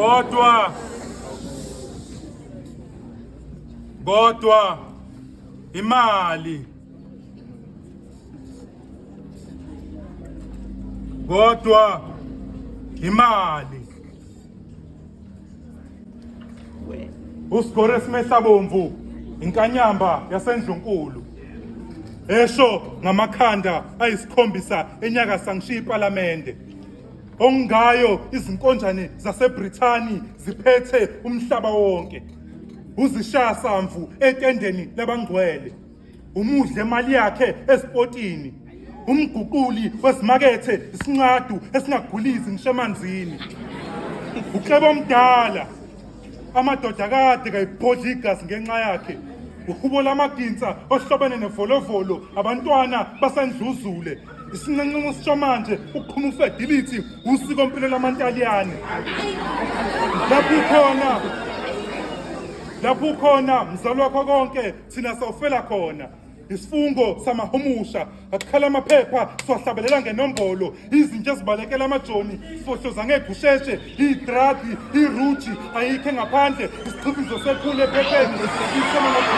Kodwa kodwa imali, kodwa imali. Usigore simehlabomvu inkanyamba yasendlunkulu esho ngamakhanda ayisikhombisa enyaka sangishiya iPalamende ongayo izinkonjane zaseBrithani ziphethe umhlaba wonke, uzishaya samvu etendeni labangcwele, umudle imali yakhe ezipotini, umguquli wezimakethe, isinqadu esingagulisi ngisho emanzini, ukleba omdala, amadoda kade kayibhodla igazi ngenxa yakhe, uhubo lamaginsa ohlobene nevolovolo, abantwana basendluzule, isinqanqanqo sisho manje ukuqhuma ufedilithi, usiko mpilo lamantaliyane. Lapho ukhona, lapho ukhona mzali wakho konke, thina sawufela khona. Isifungo samahumusha akukhala amaphepha, siwahlabelela ngenombolo, izinto ezibalekela amajoni sifohloza ngegusheshe, idragi iruji ayikho engaphandle, isichithizo sekhulu ephepheni sisema.